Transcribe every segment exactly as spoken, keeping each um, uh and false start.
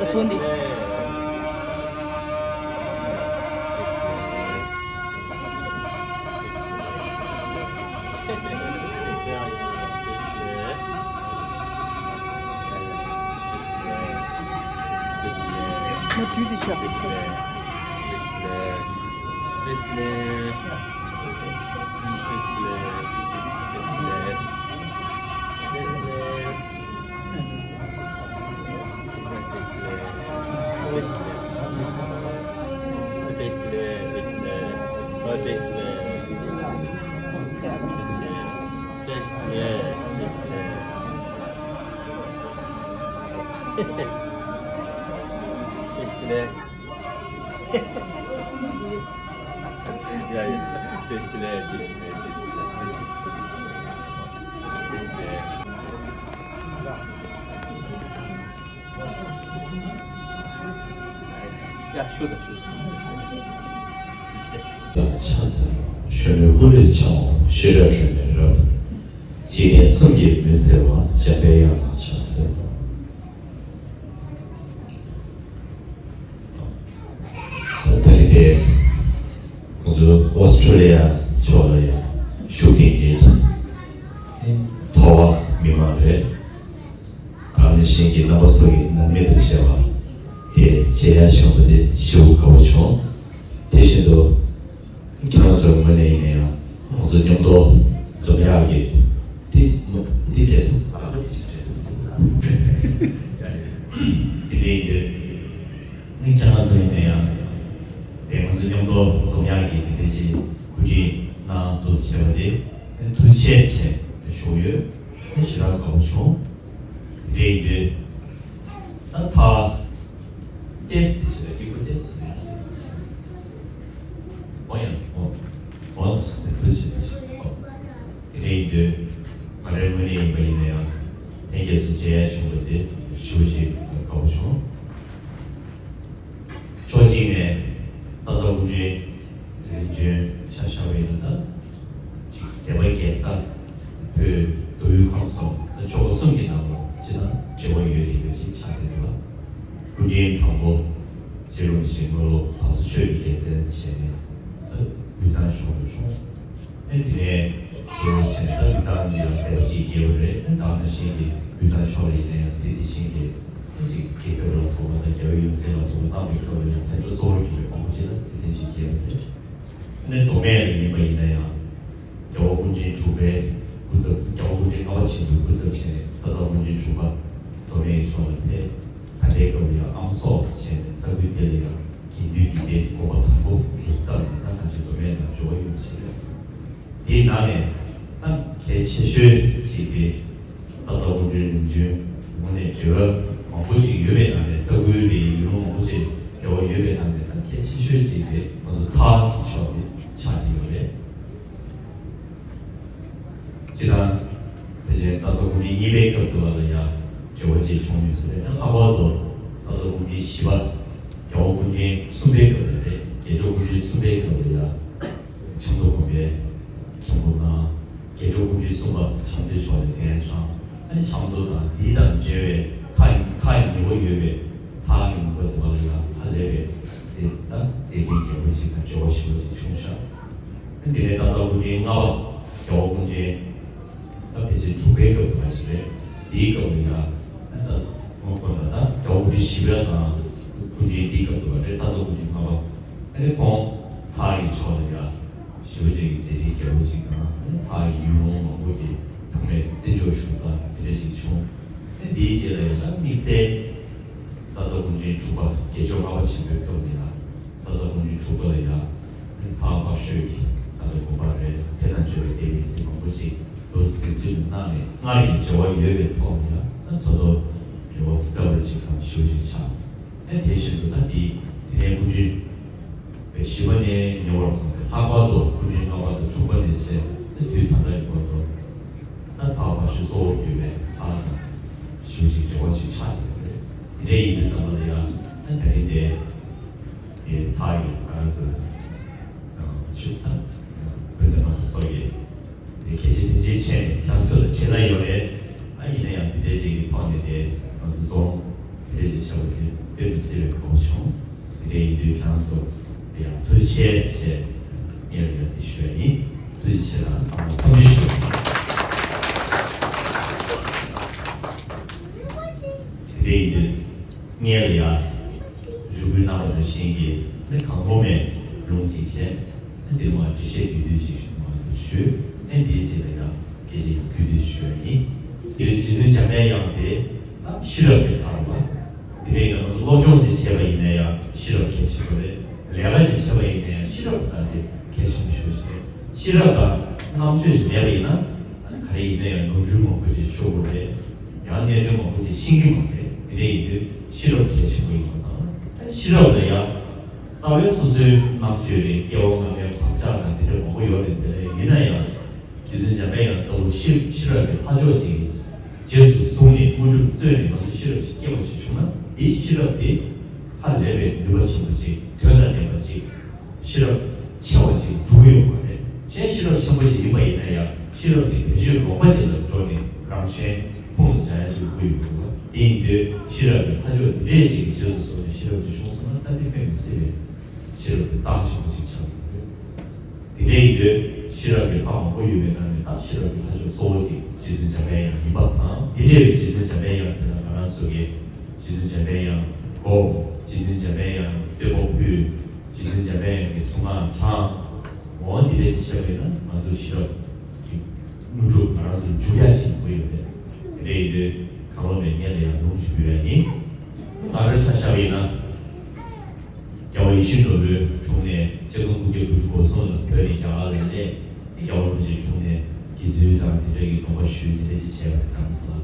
སོང་འདི། མ་དུས་དེ་ཤ། ཡ། ཤུ་དང་ཤུ། ཕྱག་འཚལ་ལོ། གཞོན་ནུ་སྐུ་ལས་འཆང་བ་ཤེས་རབ་སྒྲོན་མེ་རབ། འཇིག་རྟེན་གསུམ་གྱི་མུན་སེལ་བ། འཇམ་དཔལ་དབྱངས་ལ་ཕྱག་འཚལ་ལོ། ད་རེས་དེ་ང་ཚོ་ཨོ་སི་ཁྲུ་ལི་ཡ་ཕྱོགས་ལ་ཡང་ཤུགས་ལྡན་གྱི་ཚོར་བ་མི་མང་རེད། ཨ་ནི་ཤིང་གི་རྣམ་པ་སོགས་ཀྱི་ནང་མི་དང་བཅས་པ་དེ་མཇལ་ཡ་བྱུང་བ་དེ་ཞེ་པོ་དགའ་པོ་བྱུང་། དེ་བཞིན་དུ་ཁྱེད་རང་ཚོའི་ངོས་ནས་ཡིན་ན་ཡང་ང་ཚོ་མཉམ་དུ་འཛོམས་ཡག་གི་དེ་མ་འདི་འདྲས་འདུག་ཨ་མ་དེ་ཅི་འདྲས་འདུག་དེ་འདྲས་ཡིན་དུས་ཁྱེད་རང་ཚོ་ཡིན་ན་ཡང་དེ་ང་ཚོ་མཉམ་དུ་འཛོམས་ཡག་གི་དེ་འདྲས་ཅིག་གོ་སྒྲིག་གནང་འདུག་ཟེར་བ་དེ་ཐུགས་རྗེ་ཆེ་ཞུ་ཡོད། ཞེ་དྲག་དགའ་པོ་བྱུང་། དེ་འདྲ་ཡིན་དུས། ད་ཚ། ཏེས་དེ་ཞེ་དྲག་སྐྱིད་པོ་ཏེས་སུ་ཡོད། འོ་ཡང་འོ། འོ་ཟེར་ཏེ་ཁུ་ཞེ་དྲག་ཞེ་དྲག་འོ། དེ་འདྲ་ཡིན་དུས། ང་རའི་ངོས་ནས་ཡིན་པ་ཡིན་ན་ཡང་། ལྷན་རྒྱས་སུ་མཇལ་ཡ་བྱུང་བ་དེ་ཞེ་པོ་ཅིག་དགའ་པོ་བྱུང་། ཕྱོགས་གཅིག་ནས་སྟག་ཚང་སྐུ་ཕྲེང་རིམ་བྱོན་ཆ་བཞག་པ་ཡིན་ན། ད་ཅིག་མཛད་པ་རྒྱས་ས་བོད་མདོ་དབུས་ཁམས་གསུམ་ད་ཆོལ་ཁ་གསུམ་གྱི་ནང་ལ་ཅི་དང་འབྲེལ་བ་ཡོད་རེད་པ་ཅིག་ཆགས་བསྡད་འདུག་ལ། སྐུ་ཕྲེང་དང་པོ་རྗེ་རིན་པོ་ཆེ་དངོས་སློབ་བང་སོ་ཆོས་ཀྱི་རྒྱལ་མཚན་ཞེས་ནས་ད་དབུས་གཙང་ཕྱོགས་ལ་བྱོན། ཨེ་དེ་ནས་དེ་རུ་ཕྱིན་ད་དབུས་གཙང་འདི་ལ་མཛད་པ་ཅིག་རྒྱས་པ་རེད། ཨེ་ད་ནང་བཞིན་གྱི་དབུས་གཙང་ཕྱོགས་ལ་ཡིན་ན་ཡང་དེ་དེ་བཞིན་གྱི་ཨེ་ཅིག་དགེ་ཚུལ་ལ་སོགས་པ་དང་རྒྱལ་བའི་ཡོངས་འཛིན་ལ་སོགས་པ་བཏང་བའི་སྐབས་ལ་ཡང་ཕེབས་བསུ་གཙོ་བོར་གྱུར་པའི་དབང་པོ་ཅིག་ལ་ཚིག་དོན་ཅིག་རྒྱས་པ་རེད། ཨེ་ནས་མདོ་སྨད་ལ་ཡིན་པ་ཡིན་ན་ཡང་རྒྱལ་བ་སྐུ་ཕྲེང་དྲུག་པའི་སྐུ་ཚབ། རྒྱལ་བ་སྐུ་ཕྲེང་ལྔ་པ་ཆེན་པོའི་སྐུ་ཚབ་བྱས་ནས་སྟག་ཚང་སྐུ་ཕྲེང་དྲུག་པ་མདོ་སྨད་ཕྱོགས་ལ་ཕེབས། ད་ལྟའི་སྐབས་ལ་ཡང་ཨམ་སོགས་བྱས་ནས་ས་ཁུལ་དེ་ལ་ཡང་དགེ་འདུན་གྱི་སྡེ་དགོན་པ་དང་པོ་འདུག་སྟབས་ནས་ད་གང་ཅི་མདོ་སྨད་ནང་འབྱོར་བ་ཡོང་ཕྱིན་ཡོད། དེའི་ནང་ནས་ད་གལ་ཆེ་ཤོས་ཤིག་དེ་སྟག་ཚང་སྐུ་ཕྲེང་རིམ་བྱོན་དངོས་གནས་འབྲེལ་བ་མང་པོ་ཞིག་ཡོད་པའི་ནང་ནས། ས་ཁུལ་དེའི་ཡུལ་ལུང་མང་པོ་ཞིག་འབྲེལ་བ་ཡོད་པའི་ནང་ནས་ད་གལ་ཆེ་ཤོས་ཤིག་དེ་ང་ཚོ་ཚྭ་གི་ཕྱོགས་དེ་ཆགས་ཀྱི་ཡོད་རེད། སྤྱིར་བཏང་། དེ་བཞིན་སྟག་ཚང་སྐུ་ཕྲེང་གཉིས་པའི་སྐབས་དུ་བ་ལ་ཡང་འབྲེལ་བ་ཅིག་བྱུང་ཡོད་ས་རེད། ཡང་ལྷག་པར་དུ་སྟག་ཚང་སྐུ་ཕྲེང་བཞི་པ་རྒྱལ་བ་སྐུ་ཕྲེང་གསུམ་པའི་སྐབས་ལ་རེད། རྒྱལ་མཆོག་སྐུ་ཕྲེང་གསུམ་པའི་སྐབས་ལ་ཡང་ཆབ་མདོ་དགོན་པའི་མཁན་པོ་གནང་། རྒྱལ་མཆོག་སྐུ་ཕྲེང་གསུམ་པ་ཆབ་མདོའི་ཕྱོགས་ནས་གདན་དྲངས། ཨ་ནི་ཆབ་མདོ་དང་འདི་དང་འབྲེལ་བའི་མཐའ་མཐའ་ཡི་ཉེ་བོ་ཡོད་པའི་ཚྭ་གི་ནང་པ་དུ་བ་ལ་ཡང་ཧ་ལས་པའི་མཛད་ད་མཛད་འཕྲིན་རྒྱས་པོ་ཅིག་དང་འབྲེལ་བ་ཞེ་པོ་ཅིག་བྱུང་ཤག་ཨ་ནི་དེ་ནས་སྟག་ཚང་སྐུ་ཕྲེང་ལྔ་པ་རྒྱལ་བ་སྐུ་ཕྲེང་ད་ཕལ་ཆེར་དྲུག་པའི་སྐབས་སུ་མ་ཞིག་རེད། དེའི་སྐབས་ལ་ཡང་ཨ་ད་དངོས་པོ་ལ་ད་རྒྱལ་བ་སྐུ་ཕྲེང་བཞི་པ་དང་སྐུ་ཕྲེང་དེའི་སྐབས་སུ་མ་རེད། སྟག་ཚང་སྐུ་ཕྲེང་ལྔ་པ། ཨ་ནི་ཁོང་ཚྭ་ཡི་ཕྱོགས་ལ་ཡང་ཞེ་པོ་ཅིག་གི་མཛད་འཕྲིན་རྒྱས་པོ་ཅིག་དང་། ཨ་ནི་ཚྭ་ཡི་ཡུལ་ལུང་མང་པོ་གི་ཚང་མས་བརྩི་འཇོག་ཞུ་ས་དེ་འདྲ་ཞིག་བྱུང་། ཨ་ནི་དེའི་རྗེས་ལ་ཡང་ད་དམིགས་བསལ་སྟག་ཚང་སྐུ་ཕྲེང་དྲུག་པ་རྒྱལ་མཆོག་ལྔ་པ་ཆེན་པོའི་སྐབས་ལ་ཡང་སྟག་ཚང་སྐུ་ཕྲེང་དྲུག་པ་ལ་ཡང་ཨ་ནི་ཚྭ་བ་ཤོད་ཀྱི་ད་ལྟ་དགོན་པ་རེད། དེ་དང་འབྲེལ་བའི་སྡེ་སྲིད་མང་པོ་ཅིག་ཏུ་གཟིགས་ཚུལ་གནང་ནས་སྔར་གྱི་འབྲེལ་བ་ཡོད་པའི་ཐོག་ནས་ཡང་ད་ད་དུང་འབྲེལ་བ་གསལ་པོ་ཅིག་དང་ཞེ་པོ་ཅིག་ཆགས། ཨ་ནི་དེ་བཞིན་དུ་ད་འདི་དེ་ནས་སྐུ་ཕྲེང་བཞི་པ་ནས་ཉེ་བར་སོང་སྟེ། ལྷག་པར་དུ་སྐུ་ཕྲེང་ལྔ་པ་དང་དྲུག་པ་ནས་བྱས་ཏེ་དུས་ད་ལྟ་ཡི་བར་དུ་ད་ཚྭ་བ་ཤོད་གཙོ་བོར་གྱུར་པའི་ཚྭ་དང་ཞེ་པོ་ཅིག་འབྲེལ་བ་ཅིག་ཆགས་ཡོད་པ་རེད། དེ་འདྲ་ཡིན་དུས་ཙམ་པ་ལ་ཡང་ཨ་ནི་ད་རིང་འདིར་ཚྭ་ཡི་ང་རང་ཚོ་ཆུ་དང་བོད་དང་སོགས་ཀྱི་དེ་གལ་ཆེ་དེ་ཅིག་བྱས་ནས་ཁྱེད་ཚོ་ལ་དྲན་ན་ཡོད་རེད། ཨ་ཡིན་ན་ཡང་དེ་འདྲའི་ཅིག་གི་ཐོག་ནས་དེ་ང་ཚོ་རྫོང་ དེ་ཅི་བྱ་བ་དེ་དཔེ་མི་སྲིད་པའི་དགའ་བོ་བྱུང་། དེ་འདྲ་ཡིན་དུས་ཁྱེད་རང་ཚོ་ཡང་ཐུགས་རྗེ་ཆེ་ཞེས་ངས་ཡང་དེ་ཞུ་ཡ་ཡིན། ཐུགས་རྗེ་ཆེ་དང་བསམ་བློ་བསམ་འཆར་ཞུ་ཡ་ཡིན། དེ་འདྲ་ཡིན་དུས་ངས་ལ་ཡ་རེ་སྐུལ་གནང་བ་ནང་བཞིན་གྱི་ནི་གང་རུང་མེད་ལུང་གཅིག་བྱས། ཨ་འདིར་མ་འགྲེལ་བཤད་དུས་དུས་ཅིག་མ་ཞུས། ཨ་འདིའི་རྗེས་ལ་ཡང་སྐད་ཆ་ཡང་དུས་དུས་ཞུ་ཡ་ཡིན། དེ་རྗེ་བཙུན་འཇམ་པའི་དབྱངས་དེ་ད་ཤེས་རབ་ཀྱི་ཐར་པ། དེ་རིང་ང་ཚོ་སློབ་སྦྱོང་ཅིག་བྱས་པ་ཡིན་ན་ཡང་ཤེས་རབ་གལ་ཆེན་པོ་རེད། ལས་ཀ་ཅིག་བྱས་པ་ཡིན་ན་ཡང་ཤེས་རབ་ཟེར་དེ་གལ་ཆེན་པོ་ཞེ་པོ་ཅིག་རེད། ཤེས་རབ་དང་རྣམ་དཔྱོད་ཅིག་མེད་པ་ཡིན་ན་ག་རེ་ཡིན་ན་ཡང་ནོར་འཁྲུལ་མང་པོ་ཅིག་ཤོར་གི་རེད། ཡང་གནད་དོན་མང་པོ་ཅིག་ཤེས་ཀྱི་མ་རེད། དེ་འདྲ་ཡིན་དུས་ཤེས་རབ་གལ་ཆེན་པོ་ཡིན་པ་དང་། ཤེས་རབ་ལ་ཡང་རྩ་བའི་སོ་སོའི་རྣམ་དཔྱོད་རེད། སྐྱེ་བ་སྔ་མའི་བག་ཆགས་དང་དེ་འདྲ་མང་པོ་ཡོད་རེད། དེ་ལས་ཡིན་ན་ཡང་རྗེ་བཙུན་འཇམ་པའི་དབྱངས་ལྟ་བུ་ཤེས་ཤེས་རབ་ཀྱི་ལྷ་མཆོག་ཅིག་རྗེས་སུ་བཟུང་ནས་དངོས་གྲུབ་སྩོལ་ནས་ང་ཚོ་ཤེས་རབ་ཅིག་སྐྱེ་བ་ཞིག་བྱུང་ན་དེའི་ཤེས་རབ་དེ་ཧ་ལས་པའི་ནུས་པ་ཆེན་པོ་ཅིག་དོན་དང་ལྡན་པ་ཅིག་ཤེས་རབ་ཆེ་བ་ཅིག་འགྲུབ་ཀྱི་ཡོད་པ་རེད། གཞན་ཤེས་རབ་ཆེན་པོ་ཅིག་ཡིན་པ་ཡིན་ན་ཡང་ཤེས་རབ་དེ་བེད་སྤྱོད་ལོག་པ་ཅིག་ལ་འགྲོ་ནས་རང་གཞན་ཕུང་ལ་བྱ་ཡ་ཅིག་དགོས་ཡོད་པ། དེ་ཡིན་དུས་ཤེས་རབ་ཀྱི་ལྷ་མཆོག་འདི་འདྲས་ཅིག་གི་རྗེས་སུ་བཟུང་ནས་ཤེས་རབ་ཅིག་བྱུང་སོང་ན་ད་དེ་དཔེ་མི་སྲིད་པའི་ཤེས་རབ་ཀྱི་རྩལ་ཆེན་པོ་ཅིག་ཆགས་ཡོད་རེད། དེ་འདྲ་ཡིན་དུས་ཤེས་རབ་ཀྱི་ལྷ་མང་པོ་ཡོད་པའི་ནང་ནས་ད་ཤེས་རབ་ཀྱི་ལྷ་མཆོག་གཙོ་བོ་དེ་རྗེ་བཙུན་འཇམ་པའི་དབྱངས་ཡིན་པ་དང་། དེ་འདྲ་བའི་རྗེ་བཙུན་འཇམ་པའི་དབྱངས་དེ་ལ་ང་རང་ཚོ་གིས་རྗེ་བཙུན་འཇམ་པའི་དབྱངས་སྒོམ། རྗེ་བཙུན་འཇམ་པའི་དབྱངས་བསྟོད་པ་ཕུལ། རྗེ་བཙུན་འཇམ་པའི་དབྱངས་ཀྱི་གསུང་ངག་བགྲང་། འོ་འདི་འདྲ་ཞིག་བྱས་པ་ཡིན་ན་ང་ཚོ་ཤེས་རབ་ཀྱི་དངོས་གྲུབ་ང་རང་ཚོ་འཇུག་ཡ་ཞིག་དགོས་ཡོད་རེད། དེ་འདྲ་ཡིན་དུས་གང་བློ་མེད་ངས་ལ་ཡང་ལུང་ཞིག་ཕུལ་ཡ་ཡིན། ང་རང་ཆ་བཞག་པ་ཡིན་ན། རྒྱལ་བ་ཡིད་བཞིན་ནོར་བུའི་དྲུང་ནས་ཆིག་སྟོང་དགུ་བརྒྱ་དགུ་བཅུ་གོ་གསུམ་ལ་བོད་ནས་རྒྱ་གར་ལ་སླེབས། རྒྱལ་བ་རིན་པོ་ཆེའི་དྲུང་ནས་དགེ་ཚུལ་དང་དེ་འདྲ་གི་སྡོམ་པ་ཞུས། དེ་འདྲ་ཞིག་བྱས་པ་དང་ས།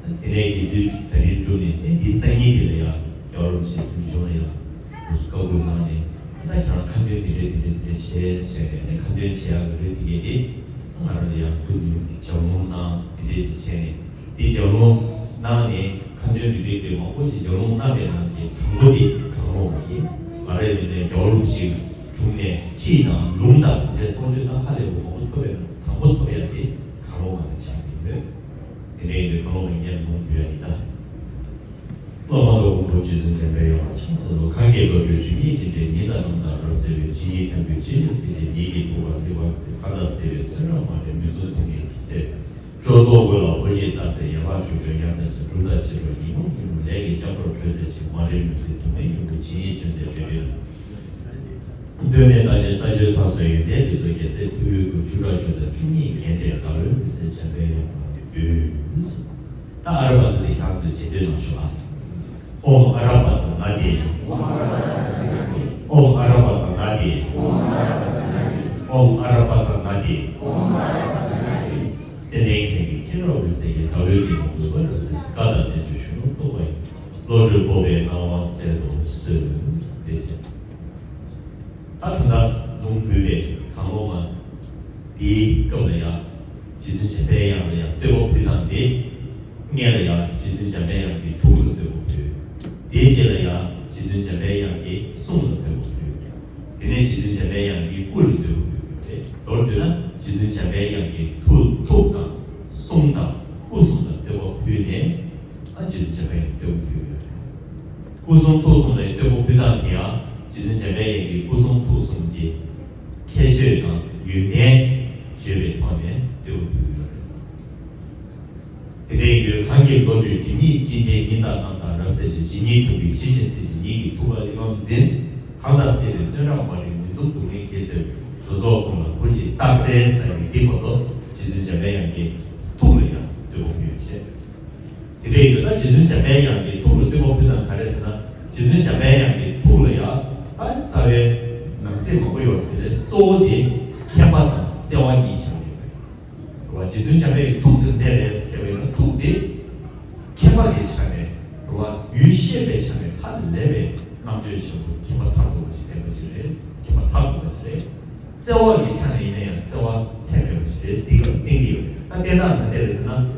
དེ་ནས་དགེ་ཚུལ་དེ་རིང་བསྒྲུབས་ནས་དེ་འདིའི་སང་ཉིན་དེ་ལ་ཡང་རྒྱལ་བ་རིན་པོ་ཆེའི་གཟིམ་ཆུང་ལ་ཡང་ལུས་བཀའ་བསྒོ་གནང་ནས། ད་ཁྱེད་རང་ཁ་འདོན་དེ་འདྲ་དེ་འདྲ་དེ་འདྲ་བྱས་བྱས་ནས་ཁ་འདོན་བྱེད་ཡག་གི་རེད། དེ་གས་དེ་ང་རང་ལ་ཡང་ཁུར་ནས་ལྗགས་ལུང་གནང་། དེ་འདྲ་ཞིག་བྱས་ནས། དེ་ལྗགས་ལུང་གནང་ནས་ཁ་འདོན་རིག་རིག་རེ་མང་པོ་ཞིག་ལྗགས་ལུང་གནང་བའི་ནང་གི་དང་པོ་དེ་གང་རུང་བ་ཡིན། ང་རང་ཡིན་ནའི་རྒྱལ་བ་རིན་པོ་ཆེའི་དྲུང་ནས་ཁྲིད་དང་ལུང་དང་དེ་གསུང་ཆོས་དང་ཧ་ལས་པ་མང་པོ་ཐོབ་པའི་དང་པོ་ཐོབ་ཡ་དེ་གང་རུང་བ་ལ་ཆགས་ཀྱི་ཡོད། དེ་འདྲ་ཡིན་དུས་གང་རུང་བ་ངས་ལུང་ཕུལ་ཡ་ཡིན་ད། སློབ་མ་དང་དབུ་ཁྲིད་རྗེ་བཙུན་འཇམ་པའི་དབྱངས་ལ་ཕྱག་འཚལ་ལོ། གང་གི་བློ་གྲོས་སྒྲིབ་གཉིས་འཇིག་རྟེན་ཉིད་དང་ནམ་དང་རབ་གསལ་བའི་ཇི་སྙེད་ཐུགས་རྒྱུད་ཇི་བཞིན་གཟིགས་ཤིང་ཉིད་ཀྱི་ཐུགས་ལ་གླེགས་བམ་གཟིགས། གང་དག་གཟིགས་པའི་ཚེ་རབ་མ་འདྲེས་མི་རྟོག་ཐུགས་ཉིད་ཀྱི་སྲས། སྤྲོ་ཚོགས་མགོན་ལ་ཧོར་གྱིས་བཏགས་ཚེ་ཡར་འཕར་ཕྱོགས་བཅུར་ཡང་ནས་སུ་འགྲུབ་མཐའ་ཕྱི་རོལ་ཉོན་མོངས་ཉོན་མོངས་ལས་ཀྱི་ལྕགས་ཕྲུག་གྲོལ་ཚེ་ཇི་མ་འདྲེས་མུན་སེལ་ཐུགས་མེད་ཉོན་མོངས་ཇི་སྙེད་ཆོད་ཚེ་འདྲེན་འདྲེན་ལ། གདོད་ནས་བདག་ཆེན་ས་སྤྱོད་མཐའ་སོགས་ཡོན་ཏན་ལེགས་ཚོགས་རྒྱལ་སྲས་ཐུ་བོའི་སྐུ། ཆུ་སྐྱར་ཆུ་དང་བཅུ་གཉིས་རྒྱན་སྤྲས་རྡོ་རྗེ་འཛིན་འཇམ་པའི་དབྱངས་ལ་འདུད། ད་ཨ་ར་པ་ཙ་དེ་ཁྱེད་ཚོས་རྗེས་ཟློས་གནང་ཤོག་ཨ། ཨོཾ་ཨ་ར་པ་ཙ་ན་དྷཱིཿ། ཨོཾ་ཨ་ར་པ་ཙ་ན་དྷཱིཿ། ཨོཾ་ཨ་ར་པ་ཙ་ན་དྷཱིཿ། ཨོཾ་ཨ་ར་པ་ཙ་ན་དྷཱིཿ། ཙན་དན་མཁྱེན་པའི་མཁྱེན་རབ་འོད་ཟེར་གྱིས། ཟླ་བའི་གདན་དུ་འོད་འབར་རབ་གསལ་ཞིང་། བཀའ་དང་བསྟན་བཅོས་གཞུང་ལུགས་རྟོགས་པ་ཡི། བློ་གྲོས་སྤོབས་པའི་སྣང་བ་སྩལ་དུ་གསོལ། དེ་བཞིན། ད་ད་ལྟ་ལུང་འབུལ་བའི་གང་རུང་མ་དེའི་སྐབས་ལ་ཡང་རྗེ་བཙུན་འཇམ་པའི་དབྱངས་ལ་ཡང་བསྟོད་པ་ཕུལ་སྟངས་དེ། སྔོན་ལ་ཡང་རྗེ་བཙུན་འཇམ་པའི་དབྱངས་ཀྱི་ཐུགས་ལ་བསྟོད་པ་ཕུལ། དེའི་རྗེས་ལ་ཡང་རྗེ་བཙུན་འཇམ་པའི་དབྱངས་ཀྱི་གསུང་ལ་བསྟོད་པ་ཕུལ། དེ་ནས་རྗེ་བཙུན་འཇམ་པའི་དབྱངས་ཀྱི་སྐུ་ལ་བསྟོད་པ་ཕུལ་དགོས་རེད། མདོར་བསྡུས་ན་རྗེ་བཙུན་འཇམ་པའི་དབྱངས་ཀྱི་ཐུགས་ཐུགས་དང་གསུང་དང་སྐུ་གསུམ་ལ་བསྟོད་པ་ཕུལ་ནས། ཨ་རྗེ་བཙུན་འཇམ་པའི་དབྱངས་ཀྱི་བསྟོད་པ་ཕུལ་ཡོད་རེད། སྐུ་གསུང་ཐུགས་གསུམ་ལ་བསྟོད་པ་ཕུལ་སྟངས་དེ་ཡང་རྗེ་བཙུན་འཇམ་པའི་དབྱངས་ཀྱི་སྐུ་གསུང་ཐུགས་གསུམ་གྱི་ཁྱད་ཆོས་དང་ཡོན་ཏན་བརྗོད་པའི་ཐོག་ནས་བསྟོད་པ་ཕུལ་ཡོད་རེད། དེ་འདྲའི་ཡོད། གང་གི་བློ་གྲོས་སྒྲིབ་གཉིས་ཅན། ཉིད་དང་ནམ་དང་རབ་གསལ་ཞིང་། ཇི་སྙེད་ཐུགས་རྒྱུད་ཇི་བཞིན་གཟིགས་ཤིང་། ཉིད་ཀྱི་ཐུགས་ལ་གླེགས་བམ་འཛིན། གང་དག་གཟིགས་པའི་བཙོན་རར་མ་འདྲེས་མུན་སྟུག་སྡུག་བསྔལ་གྱིས་སེལ། སྒྲོ་འཚོགས་ཀུན་ལ་ཧོར་གྱིས་བཏགས་ཚེ་ཟེར་བའི་འདི་བར་དུ་རྗེ་བཙུན་འཇམ་པའི་དབྱངས་ཀྱི་ཐུགས་ལ་ཡང་བསྟོད་པ་ཕུལ་ཡོད་ཅེས། དེ་འདྲའི་ཡོད། ད་རྗེ་བཙུན་འཇམ་པའི་དབྱངས་ཀྱི་ཐུགས་ལ་བསྟོད་པ་ཕུལ་སྟངས་ག་རེ་ཟེར་ན། རྗེ་བཙུན་འཇམ་པའི་དབྱངས་ཀྱི་ཐུགས་ལ་ཡང་ད་རྩ་བའི་ནང་གསེས་མང་པོ་ཡོད་རེད། དེ་ལས་གཙོ་བོ་དེ་མཁྱེན་པ་དང་བརྩེ་བ་གཉིས་ཆགས་ཡོད་རེད། རེད་བ། རྗེ་བཙུན་འཇམ་པའི་ཐུགས་དེ་འདི་རེད་ཟེར་བས་ན། ཐུགས་དེ་མཁྱེན་པ་དེ་ཆགས་ནས། རེད་བ། ཡུལ་ཤེས་པའི་ཆ་ནས་ཧ་ལས་པའི་རྣམ་དཔྱོད་ཆེན་པོ་མཁྱེན་པ་མཐར་ཐུག་པ་ཞིག་ལྡན་པ་ཞིག་རེད། མཁྱེན་པ་མཐར་ཐུག་པ་ཞིག་རེད། བརྩེ་བ་གི་ཆ་ནས་ཡིན་ན་ཡང་བརྩེ་བ་ཚད་མེད་པ་ཞིག་རེད། འདི་ག་བསྟན་གྱི་ཡོད་རེད། ད་བསྟན་སྟངས་ད་འདི་རེད་ཟེར་ན།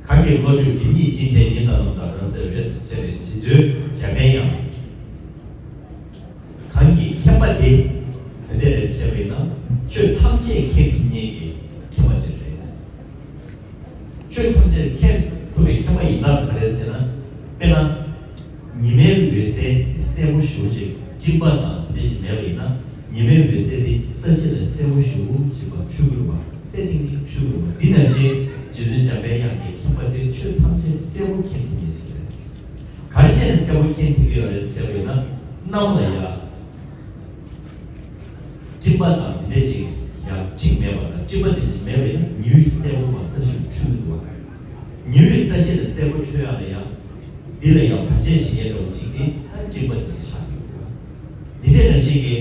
གང་གི་བློ་གྲོས་སྒྲིབ་གཉིས་ཅན། ཉིད་དང་ནམ་དང་རབ་གསལ་བའི། ཟེར་ནས་རྗེ་བཙུན་འཇམ་པའི་དབྱངས། གང་གིས་མཁྱེན་པ་དེ། དེ་འདྲ་རེད་ཟེར་བས་ན། ཆོས་ཐམས་ཅད་མཁྱེན་ཐུབ་མཁན་གྱི་མཁྱེན་པ་ཅིག་རེད། ཆོས་ཐམས་ཅད་མཁྱེན་ཐུབ་པའི་མཁྱེན་པ་ཡིན་ན་ག་རེ་ཟེར་ན། དཔེར་ན། ཉི་མའི་འོད་ཟེར་དེ་གསལ་པོ་ཞེ་པོ་ཅིག་སྤྲིན་པ་དང་དེ་འདྲ་ཞིག་མེད་པ་ཡིན་ན། ཉི་མའི་འོད་ཟེར་དེ་ས་གཞི་ལ་གསལ་པོ་ཞེ་པོ་ཅིག་པ་འཕྲོད་ཀྱི་རེད་པ། གསལ་ཐིང་ཐིང་འཕྲོད་ཀྱི་རེད་པ། འདི་ནང་བཞིན་རྗེ་བཙུན་འཇམ་པའི་དབྱངས་ཀྱི་མཁྱེན་པ་དེ་ཆོས་ཐམས་ཅད་གསལ་པོ་མཁྱེན་ཐུབ་མཁན་ཞིག་རེད། ག་རེ་བྱས་ནས་གསལ་པོ་མཁྱེན་ཐུབ་ཀྱི་ཡོད་རེད་ཟེར་བ་ཡིན་ན། གནམ་ལ་ཡ། སྤྲིན་པ་དང་དེ་འདྲས་ཅིག་ཡང་འཁྲིག་མེད་པ་དང་། སྤྲིན་པ་དེ་འདྲས་མེད་པ་ཡིན་ན་ཉི་འོད་གསལ་པོ་བ་ས་གཞི་འཕྲོད་འདུག་བ། ཉི་འོད་ས་གཞི་ལ་གསལ་པོ་འཕྲོད་ཡག་ལ་ཡང་། འདི་ལ་ཡང་བར་ཆད་བྱེད་མཁན་འདྲ་བོ་ཅིག་དེ་ད་སྤྲིན་པ་དེ་ཆགས་ཡོད་འདུག་བ། འདི་འདྲས་ནང་བཞིན་གྱི་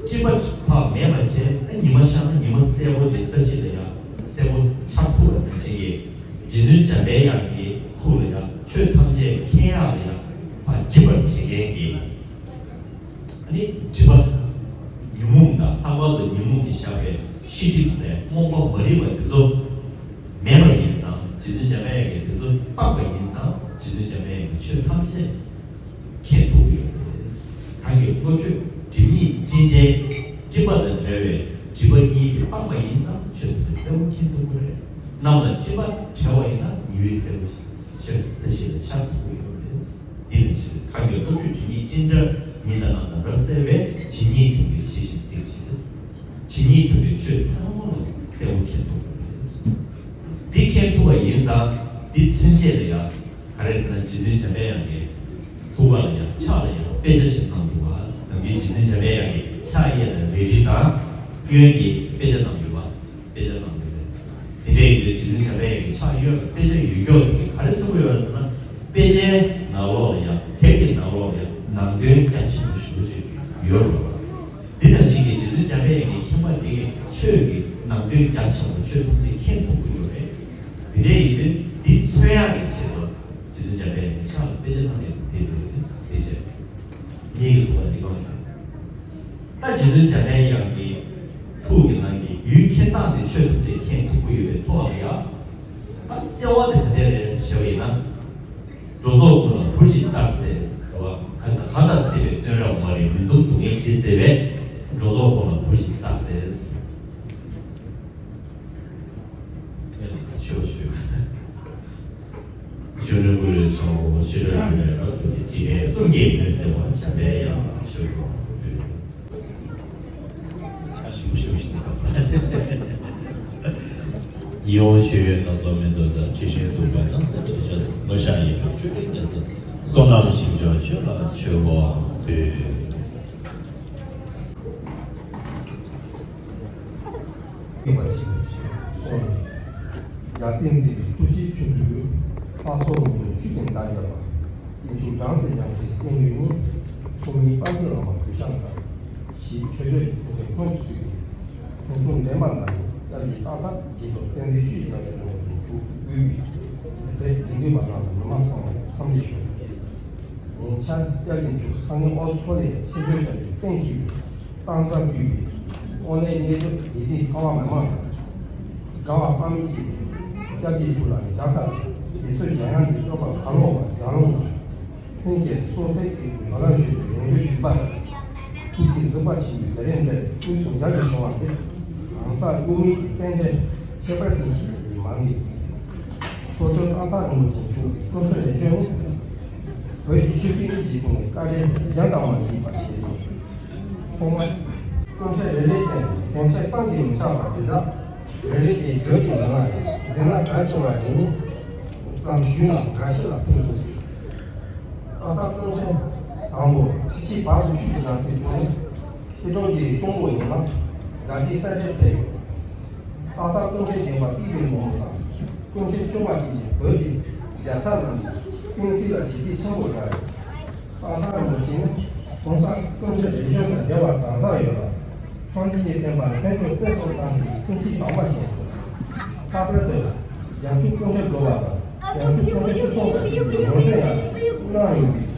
སྤྲིན་པ་ཕར་མེད་པ་བྱས། ད་ཉི་མ་ཤར་ན་ཉི་མ་གསལ་པོ་དེ་ས་གཞི་ལ་ཡང་གསལ་པོ་ཆགས་ཐུབ་པ་ནང་བཞིན་གྱི། རྗེ་བཙུན་འཇམ་པའི་དབྱངས་ཀྱི་ཐུགས་ལ་ཡང་ཆོས་ཐམས་ཅད་མཁྱེན་ཡག་ལ་ཡང་ཕར་འགྲིབ་པར་བྱེད་མཁན་གྱི། ཨ་ནི་སྒྲིབ་པ། ཉོན་མོངས་དང་། ལྷག་པར་དུ་ཉོན་མོངས་ཀྱིས་བཞག་པའི་ཤེས་སྒྲིབ་ཟེར་རྨོངས་པ་མ་རིག་པ་འདི་ཚོ་མེད་པ་ཡིན་ཙང་། རྗེ་བཙུན་འཇམ་པའི་དབྱངས་ཀྱིས་འདི་ཚོ་སྤངས་པ་ཡིན་ཙང་། རྗེ་བཙུན་འཇམ་པའི་དབྱངས་ཀྱིས་ཆོས་ཐམས་ཅད་མཁྱེན་ཐུབ་ཀྱི་ཡོད་པ་རེད། གང་གི་བློ་གྲོས་སྒྲིབ་གཉིས་སྤྲིན་བྲལ། སྒྲིབ་པ་དང་བྲལ་བའི་སྒྲིབ་པ་གཉིས་དེ་སྤངས་པ་ཡིན་ཙང་ཆོས་ཐམས་ཅད་གསལ་པོ་མཁྱེན་ཐུབ་ཀྱི་རེད། གནམ་ལ་སྤྲིན་པ་བྲལ་བ་ཡིན་ན་ཉི་འོད་གསལ་པོ་ཞིག་ཆོས་ས་གཞི་ལ་ཤར་ཐུབ་ཀྱི་ཡོད་རེད། འདི་ནི་ཆོས་གང་གི་བློ་གྲོས་སྒྲིབ་གཉིས་སྤྲིན་བྲལ། ཉི་ཟླ་རྣམས་དང་རབ་གསལ་བའི། ཇི་སྙེད་ཐུབ་པའི་ཆོས་ཤིག་གཟིགས་ཤིག་ཇི་སྙེད་ཐུབ་པའི་ཆོས་ཚང་མ་ལ་གསལ་པོ་མཁྱེན་ཐུབ་པ་རེད། འདི་མཁྱེན་ཐུབ་པ་ཡིན་ཙང་འདི་མཚོན་བྱེད་ལ་ཡང་ག་རེ་ཟེར་ན། རྗེ་བཙུན་འཇམ་པའི་དབྱངས་ཀྱི་ཐུགས་ཀ་ལ་ཡང་ཕྱག་ལ་ཡང་དཔེ་ཆ་ཞིག་བཏང་འདུག་བ། ནམ་རྒྱུན་རྗེ་བཙུན་འཇམ་པའི་དབྱངས་ཀྱི་ཕྱག་གཡས་ལ་རལ་གྲི་དང་། གཡོན་གྱི་དཔེ་ཆ་བཏང་ཡོད་པ། དཔེ་ཆ་བཏང་ཡོད་རེད། དེ་འདྲ་ཡིན་དུས་རྗེ་བཙུན་འཇམ་པའི་དབྱངས་ཀྱི་ཕྱག་གཡོན་ལ་དཔེ་ཆ་ཡོད་མཁན་དེ་ག་རེ་གསུང་གི་ཡོད་རེད་ཟེར་ན། དཔེ་ཆའི་ནང་ལོགས་ལ་ཡང་། དེབ་ཀྱི་ནང་ལོགས་ལ་ཡང་ནང་དོན་རྒྱ་ཆེན་པོ་ཞེ་པོ་ཅིག་ཡོད་རེད་པ། འདི་ནང་བཞིན་གྱི་རྗེ་བཙུན་འཇམ་པའི་དབྱངས་ཀྱི་མཁྱེན་པ་དེ་གིས་ཆོས་ཀྱི་ནང་དོན་རྒྱ་ཆེན་པོ་ཆོས་ཐམས་ཅད་མཁྱེན་ཐུབ་ཀྱི་ཡོད་རེད། དེ་འདྲ་ཡིན་དུས་འདི་མཚོན་ཡག་གི་ཆེད་དུ་རྗེ་བཙུན་འཇམ་པའི་དབྱངས་ཀྱི་ཕྱག་ལ་དཔེ་ཆ་བཏང་ཡོད་དེ་རེད། དེ་བྱས། ངེད་ཀྱི་ཐུགས་ལ་འདི་གང་ཟེར། ད་རྗེ་བཙུན་འཇམ་པའི་དབྱངས་ཀྱི་ཐུགས་ཀྱི་ནང་གི་ཡུལ་མཁྱེན་སྟངས་དེ་ཆོས་ཐམས་ཅད་མཁྱེན་ཐུབ་ཀྱི་ཡོད་པའི་ཐོག་ལ་ཡང་། ད་བརྩེ་བ་དེ་ག་འདྲ་རེད་ཞུ་བ་ཡིན་ན། སྒྲོ་འདོགས་ཀུན་ལ་བུར་ཞིག་བཏགས་ཚེ། ག་ས་གང་དང་སྲིད་པའི་བཙོན་རར་མ་རིག་མུན་དུམ་སྡུག་བསྔལ་གྱིས་གཟིར་བས། སྒྲོ་འདོགས་ཀུན་ལ་བུར་ཞིག་བཏགས་ཚེ། ཆོས་ཆོས། གཞོན་ནུ་ཀུན་ལས་བྱུང་བའི་ཤེས་རབ་ཀྱི་རབ་ཏུ་འཇིག་རྟེན་གསུམ་གྱི་མུན་སེལ་བ་འཇམ་པའི་དབྱངས་ཞུ་དགོས། ཡིད་འོང་ཆོས་ཡོད་སྣ་ཚོགས་མི་འདུག་ལྟར། ཇི་བཞིན་ཐུགས་ཀྱི་སྣང་ཚུལ་ཁྲིད་བྱ་སོང་། མི་གཤགས་ཡེ་ཤེས་ཆོས་དྲིལ་གྱིས་གཟིར། བསོད་ནམས་ཞིང་སྦྱོང་ཆོས་ལ་མཆོད་པ་འབུལ། ཡོད་པ་ཞིག་གསུངས། རྒྱལ་བསྟན་འཛིན་པའི་ཐུགས་རྗེའི་ཆུ་འཛུལ། ལྷ་ཚོགས་རིན་པོ་ཆུ་སྐྱོང་བདག་རྒྱལ་བ། སེང་ཆུང་སྦྲང་རྩི་ལྗང་ཁུའི་སྟེང་ཡོད་ཉིད། ཚོགས་གཉིས་དཔལ་གྱི་བླ་མ་གུས་ཕྱག་འཚལ། ཞེས་མཆོད་བརྗོད་ཀྱི་ཚིག་དོན་ཁོང་དུ་ཆུད་དེ། སེང་ཆུང་འདྲེན་པ་ལ་ནི་སྐྱབས་ཀྱི་སྟག་ཚང་རྗེས་ཐོབ་བསྟན་འཛིན་ཆོས་ཀྱི་རྒྱལ་པོའི་དྲུང་དུ་མཇུག་དབུས་པའི་དེ་ལྟའི་དགེ་འདུན་པ་རྣམས་ལ་ནུ་མ་ཚང་བའི་འཚམས་འདྲི་ཞུ། ངེད་ཆ་སྐྱབས་ཀྱི་མཇུག་སང་ཉིན་ཨོ་ཚོ་ལས་ཆེ་འབྲེལ་བྱ་རྒྱུ་གཏན་འཁེལ་བའི་སྟངས་རྩ་བརྒྱུད་པའི་དབང་ལས་གནས་སྐབས་ཡིད་བདེ་ཚ་བ་མི་མང་དང་། དགའ་བ་དཔག་མེད་ཀྱིས་སྐྱབས་ཀྱི་མཇུག་ལ་རྒྱ་གར་དང་དེ་ཚོའི་རྒྱ་ཡང་གི་སྟོད་པ་གར་ལོག་པ་རྒྱ་ལུང་དང་། ལྷན་རྒྱས་སོ་སོའི་ཐད་ཀྱི་བ་ལང་ཞུ་བའི་ཡོང་སྒོ་ཞུས་པ། ཐུགས་ཀྱི་གཟིགས་པ་ཆེན་པོའི་བརྡ་རིམ་འདིར་དབུས་སུ་རྒྱ་གི་བྱུང་བ་འདི་གང་ཟག་དབུ་མའི་གི་རྟེན་འབྲེལ་ཁྱད་པར་ཅན་ཞིག་ཡིན་མང་གི། ཁྲོ་ཆོས་སྟག་ཚང་རིན་པོ་ཆེ་མཆོག་གི་སྐུ་ཚེ་ལས་བྱོན་ནས། བོད་ཀྱི་ཆོས་སྲིད་གཉིས་ཀྱི་ཐོག་ནས་བཀའ་དྲིན་གཞན་དང་མ་མཆིས་པ་ཞིག་རེད། ཐོག་མར་སྐུ་ཕྲེང་རེ་རེ་བསྟན་ནས་མཚན་ཕྲད་བསམ་གྱིས་མི་ཁྱབ་པ་འདི་དག་རེ་རེ་བསྟན་བརྗོད་ཀྱི་ངང་ནས་གཟིགས་ན་གལ་ཆེ་བ་རེད། ཙམ་ཞུས་ན་འགའ་ཞིག་ལ་ཕན་ཐོགས་སྲིད། སྟག་ཚང་སྐུ་ཕྲེང་དང་པོ་ཁྲི་ཆེན་བར་དུ་ཤུགས་ཀྱིས་དང་སྲིད་བྱུང་། ཁྲི་སྟོང་གི་གཅུང་པོ་ཡིན་ལ་དགའ་བདེའི་ས་ཆར་ཕེབས་ཡོད། སྟག་ཚང་སྐུ་ཕྲེང་བརྒྱད་པ་ཏི་ལི་མོ་དང་སྐུ་ཕྲེང་བཅུ་པ་གཅིག་གིས་བོད་ཀྱི་རྒྱལ་ས་རྣམས་ཀྱི་བསྟན་སྲིད་ལ་ཞི་བདེ་ཆེན་པོ་བཞག་ཡོད། སྟག་ཚང་རིན་པོ་ཆེ་ནི་གོང་ས་སྐུ་ཕྲེང་རིམ་བྱོན་དང་འབྲེལ་བ་གང་ཟག་ཡོད་ལ། སངས་རྒྱས་ཀྱི་བསྟན་པ་མཚན་བརྗོད་དཔེ་གསུམ་གཏམ་གྱི་བསྟན་སྲིད་དམ་པ་ཞིག་ཡིན། ལྷག་པར་དུ་འཇམ་ཕྱུག་སྐུ་ཕྲེང་དགུ་པ་དང་འཇམ་ཕྱུག་སྐུ་ཕྲེང་བཅུ་གསུམ་པ་བཅས་ཀྱི་ཡོན་ཏན་ཡང་གནང་ཡོད་པས།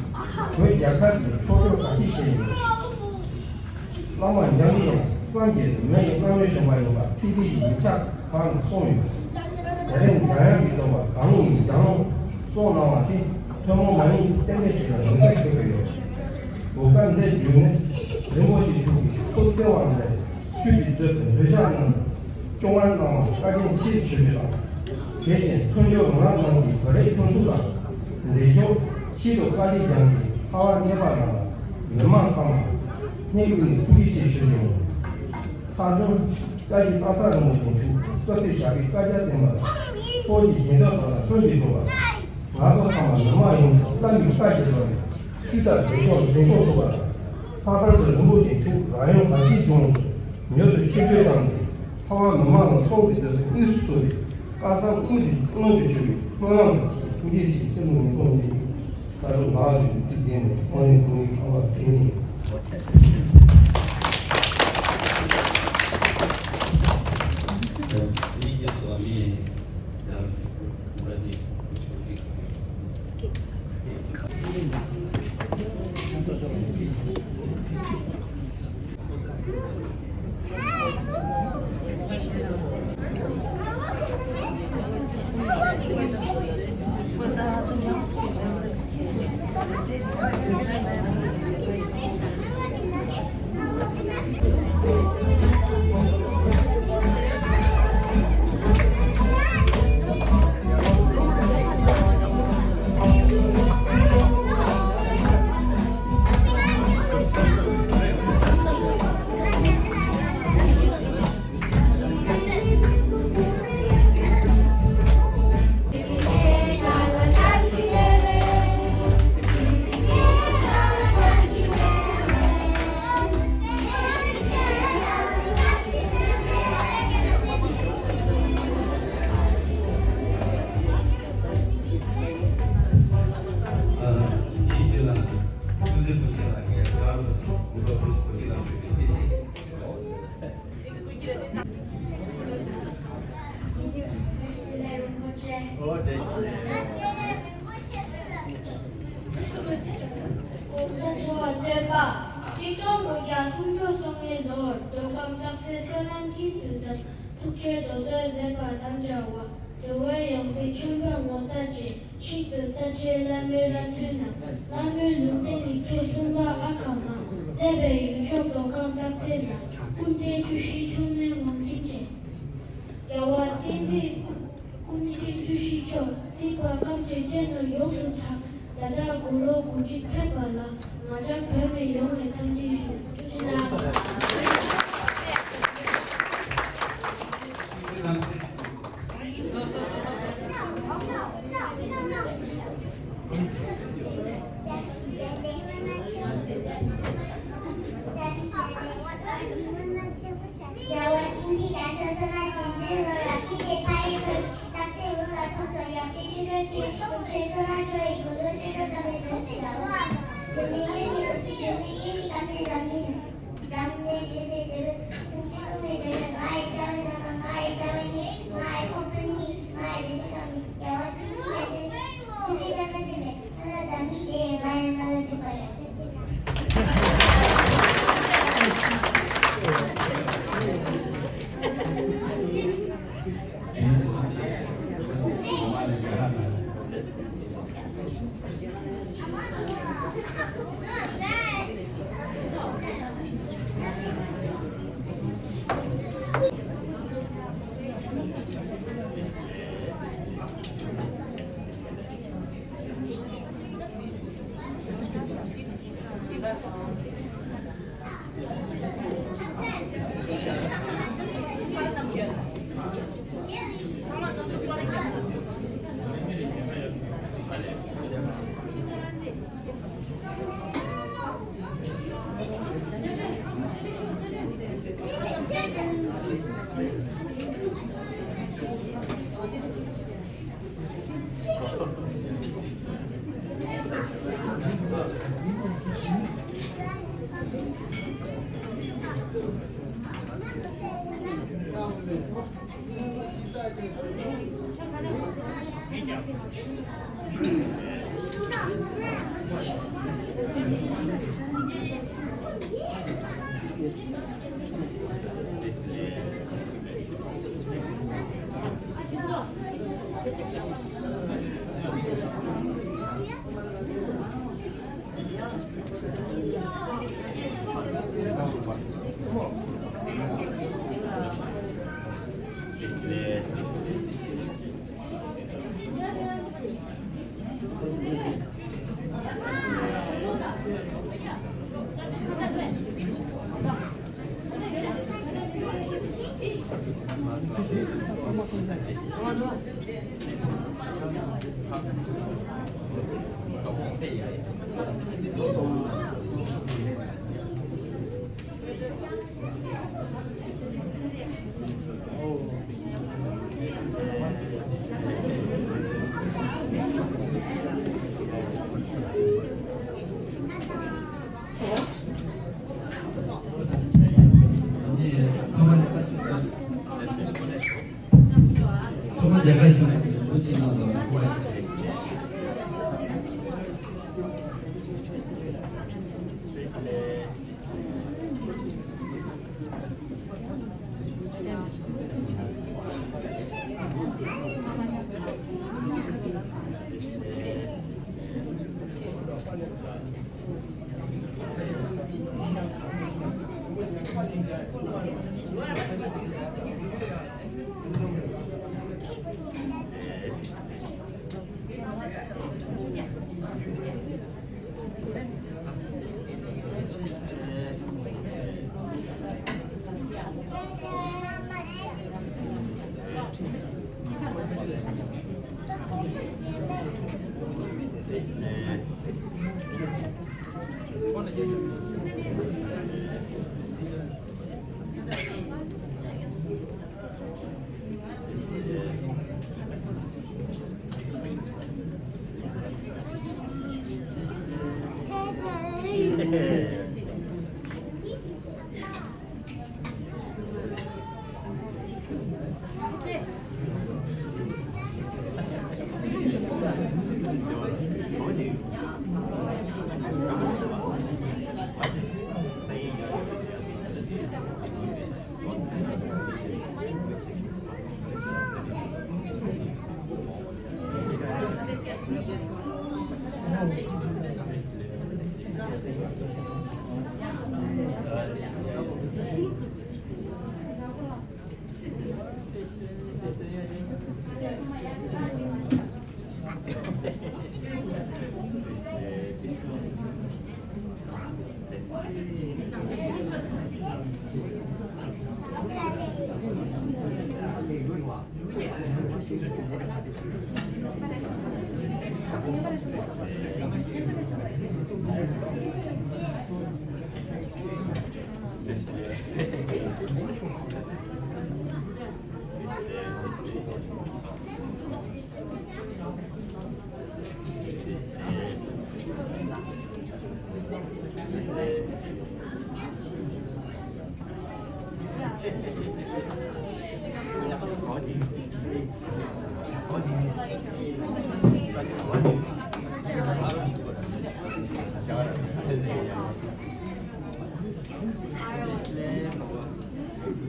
བོད་རྒྱལ་ཁབ་ཀྱི་འཕྲོད་བསྟེན་ག་ཅི་ཞིག་ཡིན། བླ་མ་འཇམ་དབྱངས་སངས་རྒྱས་དང་མི་ཡི་བླ་མའི་བྱོན་པ་ཡིན་པ་ཚིག་འདི་ཡིག་ཆ་གང་ནས་གསུངས་ཡོད། དེ་རིང་འཇམ་དབྱངས་ཀྱི་སྟོན་པ་གང་ཉིད་ཀྱང་གསུངས་གནང་བ་དེ་ཐུན་མོང་མ་ཡིན་གཏན་འབེབས་ཤིག་ལ་ངོས་འཛིན་ཞུ་གི་ཡོད། གོ་སྐབས་འདི་བརྒྱུད་ནས་རིན་པོ་ཆེ་མཆོག་གི་སྐུ་བརྩེ་བ་འདིར་ཆོས་ཀྱི་དུས་སུ་འདོད་ཆགས་རྣམས་སྐྱོང་བར་གནང་བར་བཀའ་དྲིན་ཆེ་ཞུ་རྒྱུ་དང་། དེ་བཞིན་མཐུན་འགྱུར་རང་རང་གི་བོད་རིགས་མཐུན་ཚོགས་ལ་འབྲེལ་འཇོག་ ཆེད་དུ་བཀའ་ཁྲིད་སྦྱངས་ཏེ་ཚ་བ་རྙེད་པ་རྣམས་ལ་མི་མང་ཚང་མ་སྙིང་དབུས་ནས་ཐུགས་རྗེ་ཆེ་ཞུ་རྒྱུ་ཡིན། མཐའ་དོན། བཀའ་བརྒྱུད་སྟག་ཚང་རིན་པོ་ཆེ་མཆོག་སྐུ་ཚེ་ཞབས་པད་བསྐལ་བརྒྱར་བརྟན་པ་དང་། སྟོབས་ཀྱིས་གཞན་དོན་དག་ལ་བརྩོན་གྱིས་སྤྲོ་བ། ང་ཚོ་ཚང་མ་མི་མང་ཡོངས་ཀྱི་བླ་མའི་བཀའ་བཞིན་འགྲོ་ནས་ཆོས་དང་རིག་གཞུང་འཛིན་སྐྱོང་ཐུབ་པ་དང་། ལྷག་པར་དུ་རིན་པོ་ཆེ་མཆོག་རང་ཡུལ་དར་རྒྱས་ལྗོངས་སུ་མྱུར་དུ་ཆིབས་བསྒྱུར་བཏང་སྟེ། ཚང་མ་མི་མང་ལ་ཚོགས་ཀྱི་འདོད་སེམས་དངོས་སུ་གཙོ་བའི་བཀའ་གསུང་དངོས་དུ་མངོན་དུ་གྱུར་བའི་སྨོན་ལམ་དང་བཅས་ཐུགས་རྗེ་ཆེ། སྤྱི་ནོར་ཉིས་སྟོང་ཉེར་དགུ་ས་རུབ་ལགས་ཀྱི་ཚིག་དེ་ནས་ཁོང་རང་གསུང་བའི་ཁ་བ་དེ་ནས། གོང་ས་མཆོག་བསྟོད་པ། ཆིག་སྟོང་དགུ་བརྒྱ་སུམ་ཅུ་སོ་ལྔའི་ལོར་མདོ་ཁམས་སྟག་འཚེར་བསོད་ནམས་ཀྱི་དུས་དམ་ཐུགས་རྗེའི་མདོ་སྟོད་མཛད་པ་དང་འདྲ་བར། འདུལ་བའི་ཡང་སྲིད་ཆོས་འཕེལ་ངོ་མཚར་ཅན། ཆེད་དུ་རྩ་ཆེའི་བླ་མའི་བསླབ་ཚུལ་རྣམས། བླ་མའི་ལུང་བསྟན་ཡིག་ཐོག་གསུམ་པ་ཨ་ཁ་མ། མཛད་པའི་ཡུལ་ཕྱོགས་མདོ་ཁམས་སྟག་འཚེར་ན། ཀུན་དའི་བཅུ་བཞིའི་ཐུགས་སྨོན་ངོས་འཛིན་ཅན། རྒྱལ་བ་བསྟན་འཛིན་ཀུན་མཁྱེན་བཅུ་བཞིའི་མཆོག་སྲིད་པ་ཁམས་ཀྱི་སྤྱན་རྣམས་ཡོངས་སུ་གྲགས། ད་ལྟ་དགུང་ལོ་དགུ་བཅུ་ཕེབས་པ་ལ། ང་ཅག་བོད་མི་ཡོངས་ནས་འཚམས་འདྲི་ཞུ། ཐུགས་རྗེ་གནང་། རྒྱལ་བ་བསྟན་འཛིན་རྒྱ་མཚོ་བསོད་ནམས་བསྟན་འཛིན་ལོ་ལ་ཁྱེད་ཀྱི་ཕ་ཡུལ་བོད་སྟག་འཚེར་དབུ་ལ་ཐོག་ཐོག་ཡབ་རྗེ་ཆོས་གྲགས་ཆོས་ཀྱི་སྐུ་ཁྱེད་བསོད་ནམས་ཆོས་ཀྱི་འགུ་ལོ་ཤེས་རབ་དམ་པའི་བོད་ཀྱི་ཟླ་བ། བོད་མི་ཡོངས་ཀྱི་ལོ་ཚིགས་བོད་མི་ཡོངས་ཀྱི་སྐམ་ནས་འཛམ་གླིང་ཞིང་། འཛམ་གླིང་ཞེས་པའི་དེ་བས་ཐུགས་རྗེ་ཀུན་ནས་དེ་བས་ང་ཡི་རྩ་བའི་བླ་མ་ང་ཡི་རྩ་བའི་གཉེན་ང་ཡི་ཁོག་པའི་གཉིས་ང་ཡི་བདེ་སྐྱིད་ཀྱི་མིག་རྒྱལ་བ་བསྟན་འཛིན་རྒྱ་མཚོའི་ཞིང་། ཐུགས་རྗེ་བཀའ་དྲིན་ཆེན་པོས་ང་ལ་འཛམ་གླིང་འདིའི་མ་ཡི་མ་ལ་འདུག་པར་ཤོག་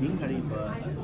མིང་ག་རེ་ཡིན་པ།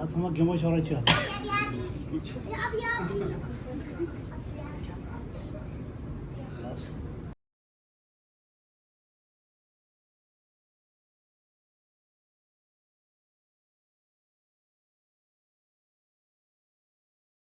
ང་ཚང་མ་རྒན་མོ་ཤོར་ར་ཆོག